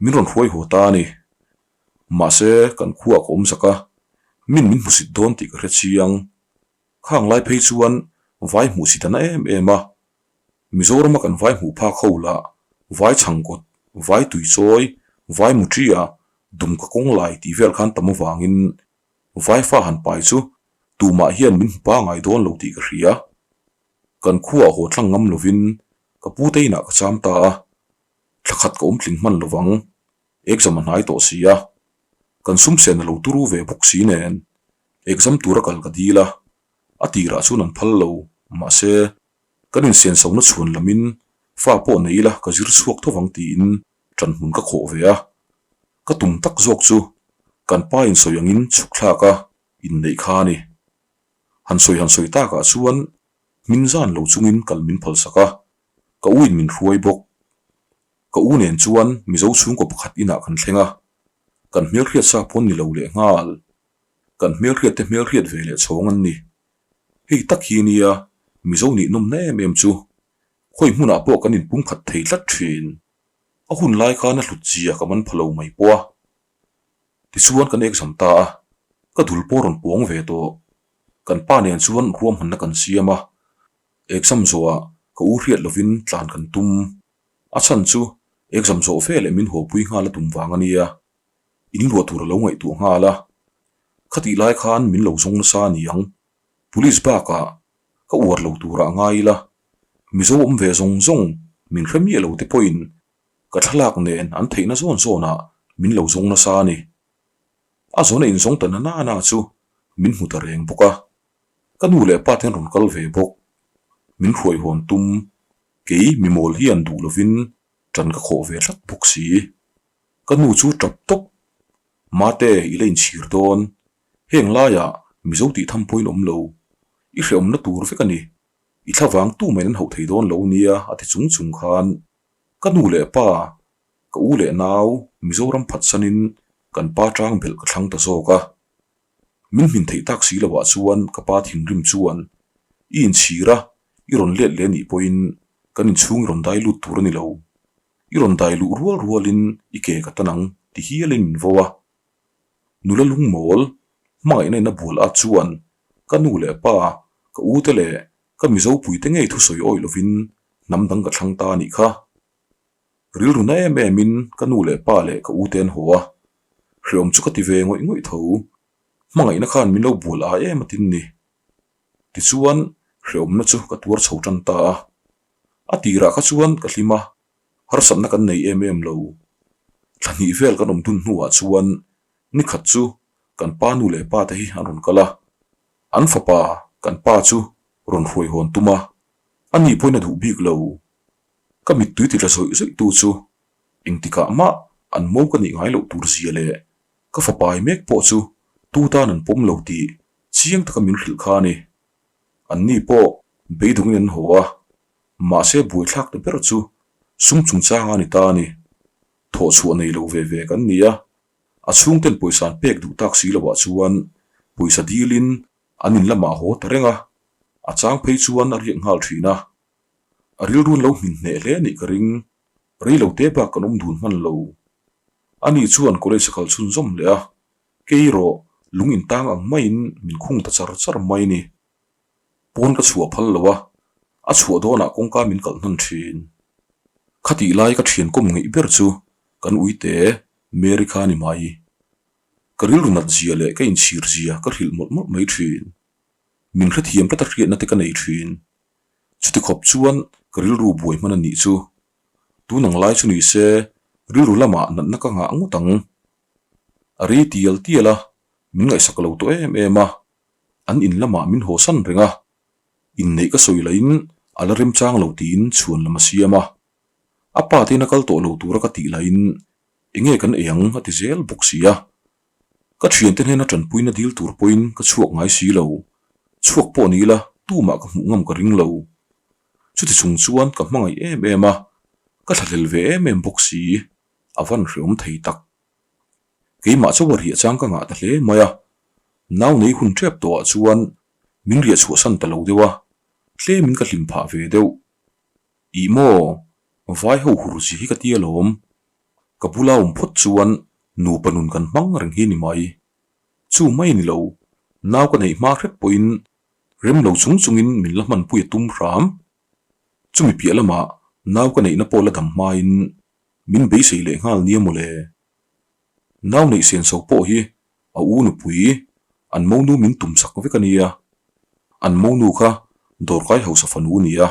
min rawn hruai haw ta a ni. Mahse, kan khuaah ka awm zak a, min min hmusit dawn tih ka hre chiang. Khang lai phei chuan vai hmuhsit a na em em a, Mizorama kan vai hmuh phak ho lah vai chhangkawt, vai tuichawi, vai muṭia, dumka kawng lai tih vel khan tam avangin vai fa han pai chu tumah hian min hmu pangai dawn lo tih ka hria. Kan khuaah haw tlang ngam lovin ka pute inah ka cham ta a, thla khat ka awm tling hman lovang, exam a hnai tawh si a, kan sumsen a lo turu ve bawk si nen exam tura kal ka dil a, a tirah chuan an phal lo, mahse Kan insiansona chhuan lamin fa pawh nei ila ka zir chhuak tho vang tiin ṭan hmun ka khawh ve a. Ka tum tak zawk chu kan pa insawi angin chhuk thlak a inneih kha a ni. Han sawi han sawi takah chuan hmin zan lo chungin kal min phalsak a, ka u in min hruai bawk. Ka u nen chuan Mizo chhungkaw pakhat inah kan thleng a, kan hmelhriat sa pawn ni lo lehnghal. Kan hmelhriat te hmelhriat ve leh chhawng an ni. Hei tak hi nia Mizo nih nawmna em em chu khawi hmunah pawh kan inpumkhat thei tlat thin. A hun lai khan a hlut zia ka man pha lo mai pawh a. Tichuan kan exam ta a, ka dul pawh rawn pawng ve tawh. Kan pa nen chuan ruahmanna kan siam a, exam zawhah ka u hriat lovin tlan kan tum. A chhan chu exam zawh veleh min hawpui nghal a tum vang a nia. In luah tur a lo ngaihtuah nghal a, khatih lai khan min lo zawng nasa a ni ang. Police bakah ka uar lo turah a ngai ila, Mizo awm ve zawng zawng min hre miah lo te pawhin ka thlalak nen an theihna zawn zawnah min lo zawng nasa a ni. A zawn a inzawng ta na na na chu min hmu ta reng bawk a, ka nu leh pa te an rawn kal ve bawk. Min hruai hawn tum, kei mimawl hian duh lovin ṭan ka khawh ve tlat bawk si. Ka nu chu tap tawp. Mate, i la inchhir dawn. Heng laiah Mizo tih tham pawhin awm lo. I hrehawmna tur vek a ni. I thlavang tu mai an hauh thei dawn lo nia a ti chung chung khan ka nu leh pa, ka u leh nau Mizoram phatsanin kan pa tang belh ka thlang ta zawk a. Min hmin theih tak si loah chuan ka pa thinrim chuan i inchhir a. I rawn let leh nih pawhin kan inchhung i rawn dai lut tur a ni lo. I rawn dai luh rual rualin i ke ka tan ang ti hialin min vo a. Nula lungmawl hmangaihna in a bual at chuan ka nu leh pa, ka u te leh ka Mizo puite ngei thusawi awih lovin hnam dang ka thlang ta a nih kha. Rilru na em em in ka nu leh pa leh ka u te an haw a, hreawm chu ka ti ve ngawih ngawih tho. Hmangaihna khan min lo bual ai em a tin ni. Tichuan hreawmna chu ka tuar chho tan ta a. A tirah kha chuan ka hlim a, harsatna kan nei em em lo. Thla hnih vel kan awm dun hnuah chuan ni khat chu kan pa nu leh pa te hi an rawn kal a, an fapa kan pa chu rawn hruai hawn tum a, ani pawhin a duh bik lo. Ka mittui ti tla zawih zawih tu chu engtikah mah an mo ka nih ngai loh tur zia leh ka fapai mek pawh chu tu tan an pawm lo tih chiang taka min hrilh kha a ni. Anni pawh beidawngin an haw a, mahse buaithlak ta ber chu sum chungchanga a ni ta a ni. Thawhchhuah nei lo ve ve kan ni a, a chhungten pawisa an pek duh tak si loah chuan pawisa dilin an in lamah a haw ta reng a, a chang phei chuan a riak nghal thin a. A rilru an lo hmin hneh hle anih ka ring, rei lo te bak kan awm dun hman lo. Ani chuan college a kal chhunzawm leh a, kei erawh lung intang ang maiin min khung ta char char mai a ni. Pawn ka chhuah phal lo a, a chhuah dawnah kawngka min kalh hnan thin. Khatih lai ka thian kawm ngeih ber chu kan uite Mary kha a ni mai. Ka rilru nat zia leh ka inchhir zia ka hrilh mawlh mawlh mai thin. Min hrethiam tlat a hriatna te ka nei thin. Chuti khawp chuan ka rilru buai hman a nih chu. Tun ang lai chu ni se rilru lamah natna ka ngah ngawt ang. A rei tial tial a, min ngaihsak lo tawh em em a, an in lamah min hawsan reng a, inneih ka sawi lahin a la remchang lo tiin chhuan lam a siam a. A pa te in a kal tawh lo tura ka tih lahin enge kan ei ang a ti zel bawk si a. Ka thiante hnena tanpuina dil tur pawhin ka chhuak ngai si lo. Chhuak pawh ni ila tumah ka hmuh ngam ka ring lo. Chuti chung chuan ka hmangaih em em a, ka thlahlel ve em em bawk si, a van hreawm thei tak. Keimah chauha riah chang ka ngah ta hle mai a, nau nei hun tep tawhah chuan min riah chhuahsan ta lo deuh a, tlemin ka hlim phah ve deuh. Ih maw, vai ho hur zia hi ka ti alawm. Ka bula awm phawt chuan nupa nun kan hmang reng hi ni mai. Chu mai a ni lo, nau ka neih hma hrep pawhin rem lo chung chungin min la hmanpui a tum hram. Chumi piah lamah nau ka neihna pawh la dam hmain min beisei leh nghal nia mawle. Nau neih senso pawh hi a u nupui an monu min tum sak vek a nia. An monu kha dawrkai hausa fanu a ni a,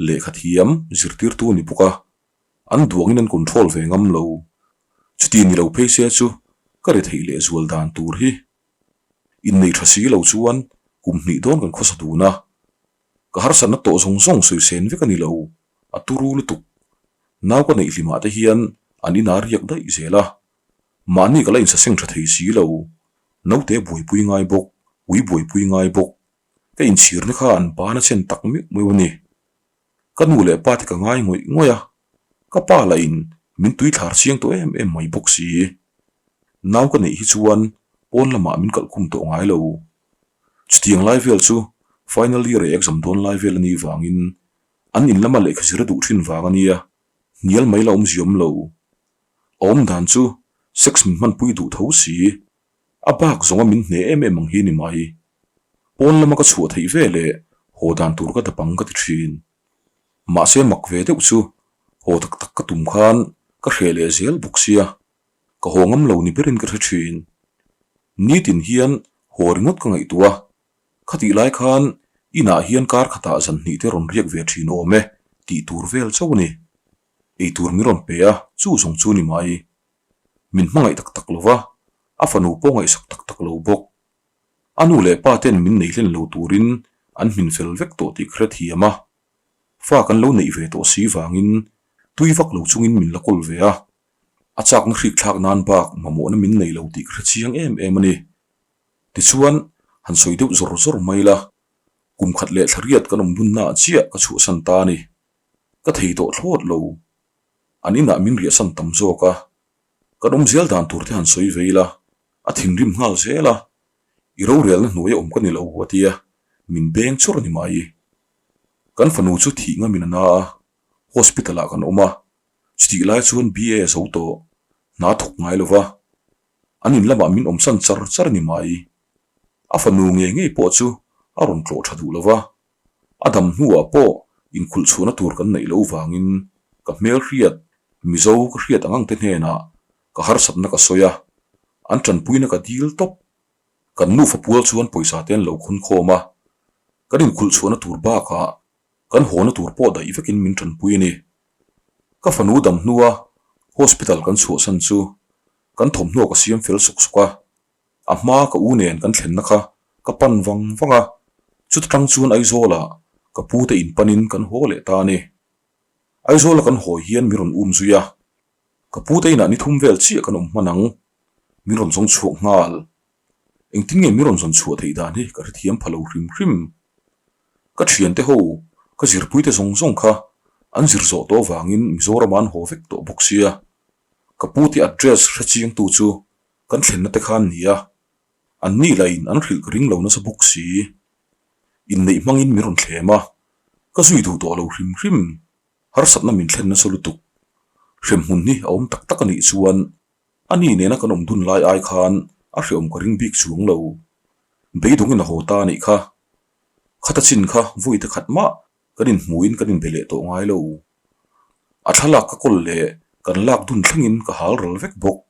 lehkha thiam zirtirtu a ni bawk a. An duangin an control ve ngam lo. Chuti ni lo phei se chu ka ri theih leh zual dan tur hi. Innei tha si lo chuan kum hnih dawn kan khawsa dun a. Ka harsatna tawh zawng zawng sawi sen vek a ni lo, a turu lutuk. Nau ka neih hlimah te hian an inah riak daih zel a. Mahni ka la insaseng tha thei si lo. Naute buaipui ngai bawk, ui buaipui ngai bawk. Ka inchhirna kha an bana chen tak meuh meuh a ni. Ka nu leh pa te ka ngai ngawih ngawih a, ka pa lah in min tui thlar chiang tawh em em mai bawk si. Nau ka neih hi chuan pawn lamah min kalh khum tawh ngai lo. Chutiang lai vel chu final year a exam dawn lai vel a nih vangin an in lama lehkha zir a duh thin vang a nia, hnial mai la awmzia awm lo. A awm dan chu sex min hmanpui duh tho si. A bak zawnga min hne em em ang hi ni mai. Pawn lama ka chhuah theih ve leh haw dan tur ka dap ang ka ti thin. Mahse mak ve deuh chu haw tak tak ka tum khan ka hreh leh zel bawk sia, ka haw ngam lo ni berin ka hre thin. Nitin hian haw ringawt ka ngaihtuah a, khatih lai khan inah hian kar khatah zan hnih te rawn riak ve thin awm e tih tur vel chauh a ni. Eitur min rawn pe a, chu zawng chu ni mai. Min hmangaih tak tak lo va, a fanu pawh ngaihsak tak tak lo bawk. A nu leh pa ten min nei hlen lo turin an hmin fel vek tawh tih ka hrethiam a. Fa kan lo neih ve tawh si vangin tui vak lo chungin min la kawl ve a. A chakna hrik thlak nan bak mamawhna min nei lo tih ka hrechiang em em a ni. Tichuan, han sawi deuh zawr zawr mai la, kum khat leh thla riat kan awm bunnaah chiah ka chhuahsan ta a ni. Ka thei tawh thlawt lo. An inah min riahsan tam zawk a, kan awm zel dan tur te han sawi ve ila, a thinrim nghal zel a, i rorelna hnuaia awm ka ni lo a tia, min beng chur a ni mai. Kan fanu chu thih ngamin a na a, hospital ah kan awm a, chutih lai chuan BA a zo tawh, hna thawk ngai lo va, an in lamah min awmsan char char a ni mai. A fanu ngei ngei pawh chu a rawn tlawh tha duh lo va, a dam hnuah pawh inkhulh chhuahna tur kan neih loh vangin ka hmel hriat, Mizo ka hriat ang ang te hnenah ka harsatna ka sawi a, an tanpuina ka dil tawp. Kan nufa pual chuan pawisa te an lo khun khawm a, kan inkhulh chhuahna tur bakah kan hawna tur pawh daih vekin min tanpui a ni. Ka fanu dam hnua hospital kan chhuahsan chu kan thawmhnaw ka siam fel sawk sawk a, a hma ka u nen kan thlenna kha ka pan vang vang a, chuta tang chuan Aizawlah ka pu te inpanin kan haw leh ta a ni. Aizawla kan hawi hian min rawn um zui a, Ka pu te inah ni thum vel chiah kan awm hman ang, min rawn zawng chhuak nghal. Engtin nge min rawn zawn chhuah theih dan hi ka hrethiam pha lo hrim hrim. Ka thiante ho, ka zirpuite zawng zawng kha an zir zawh tawh avangin Mizoram an haw vek tawh bawk sia. Ka pu te address hre chiangtu chu kan thlenna te khan ni a, an ni lahin an hrilh ka ring lo nasa bawk si. Inneih hmangin min rawn thlem a, ka zui duh tawh lo hrim hrim. Harsatna min thlen nasa lutuk. Hremhmun hi a awm tak tak a nih chuan a ni nena kan awm dun lai ai khan a hreawm ka ring bik chuang lo. Beidawngin a haw ta a nih kha. Khata chin kha vawi te khat mah kan inhmuhin kan inbe leh tawh ngai lo. A thlalak ka kawl leh kan lak dun thlengin ka hal ral vek bawk.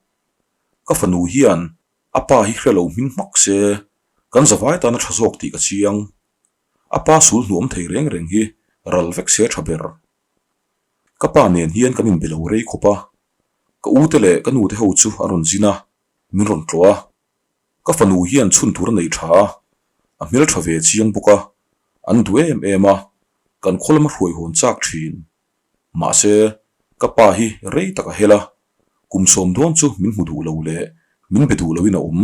Ka fanu hian a pa hi hre lo hming hmak se kan zavai tan a tha zawk tih ka chiang. A pa sul hnuam thei reng reng hi ral vek se tha ber. Ka pa nen hian kan inbe lo rei khawp a, ka u te leh ka nu te ho chu an rawn zin a, min rawn tlawh a. Ka fanu hian chhun tur a nei tha a, a hmel tha ve chiang bawk a, an duh em em a, kan khaw lama hruai hawn chak thin. Mahse, ka pa hi rei tak a hel a, kum sawm dawn chu min hmu duh lo leh min be duh loin a awm.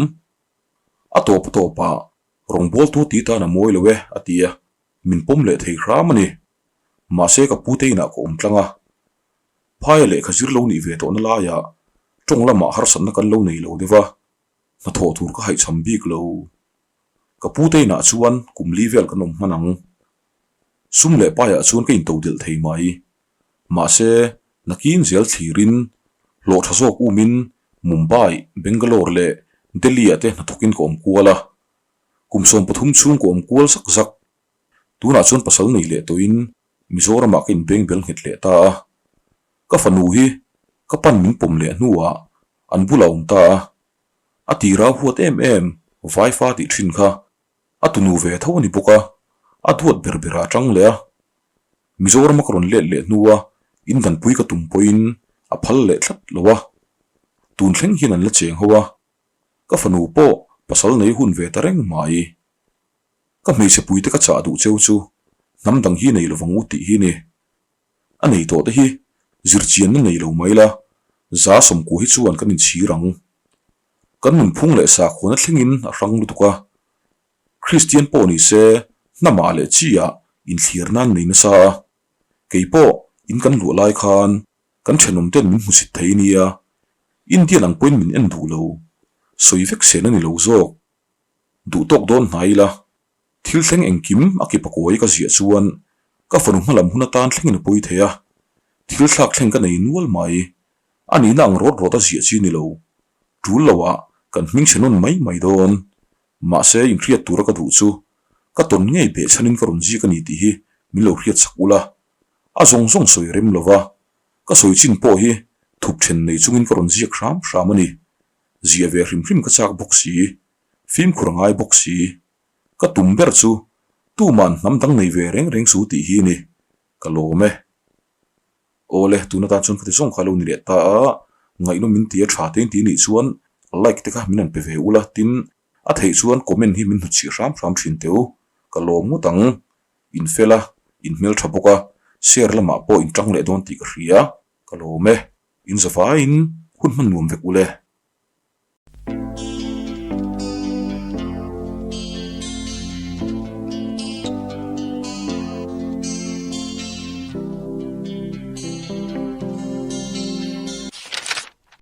A tawp a tawpah Rawngbawltu ti tan a mawi lo e, a ti a, min pawm leh thei hram a ni. Mahse ka pute inah ka awm tlang a. Phaia lehkha zir lo nih ve tawhna laiah tawng lamah harsatna kan lo nei lo deuh a, hnathawh tur ka haihchham bik lo. Ka pute inah chuan kum li vel kan awm hman ang. Sum leh paiah chuan ka intodelh thei mai. Mahse, nakin zel thlirin, hlawh tha zawk umin Mumbai, Bangalore leh Delhi-ah te hnathawkin ka awm kual a. Kum 13 chhung ka awm kual zak zak. Tunah chuan pasal nei leh tawhin Mizoramah ka inbeng bel nghet leh ta a. Ka fanu hi ka pan min pawm leh hnuah an bulah a awm ta a. A tira huat em em Vaifa tih thin kha A tunu ve tho a ni bawk a, a duat ber berah a tang leh a. Mizorama ka rawn let leh hnua indanpui ka tum pawhin a phal leh tlat lo a. Tun thleng hian an la cheng ho a, ka fanu pawh pasal nei hun ve ta reng mai. Ka hmeichhe puite ka chah duh cheu chu hnam dang hi nei lovang u tih hi ni. A nei tawh te hi zirchianna nei lo mai la, za sawmkua hi chuan kan inchhir ang. Kan nunphung leh sakhuana thlengin a hrang lutuk a, Kristian pawh ni se hnamah leh chiah inthlir nan nei nasa a, kei pawh in kan luah lai khan kan thenawm ten min hmusit thei nia, Indian ang pawhin min en duh lo, sawi vek sen a ni lo zawk. Duh tawk dawn hnai ila, thil thleng engkim a kip a kawi ka ziah chuan ka fanu hmalam hun atan thlengin a pawi thei a, thil thlak thleng ka nei nual mai. A nihna ang rawt rawt a ziah chi ni lo. Tul loah kan hming chhe nawn mai mai dawn. Mahse inhriat tura ka duh chu ka tawn ngei behchhanin ka rawn ziak a ni tih hi min lo hriat chak ula. A zawng zawng sawi rem lova ka sawi chin pawh hi thup then nei chungin ka rawn ziak hram hram a ni. Ziah ve hrim hrim ka chak bawk si, fimkhur a ngai bawk si. Ka tum ber chu tuman hnam dang nei ve reng reng su tih hi a ni. Ka lawm e. Awle, tuna tan chuan ka ti zawng kha lo ni leh ta a, ngaihnawm min ti a tha te in ti nih chuan like te kha min han pe ve ula, tin a theih chuan comment hi min hnutchhih hram hram thin teh u, ka lawm ngawt ang, in fel a, in hmeltha bawk a, share lamah pawh in tang leh dawn tih ka hria, ka lawm e, in zavaiin hun hman nuam vek ule.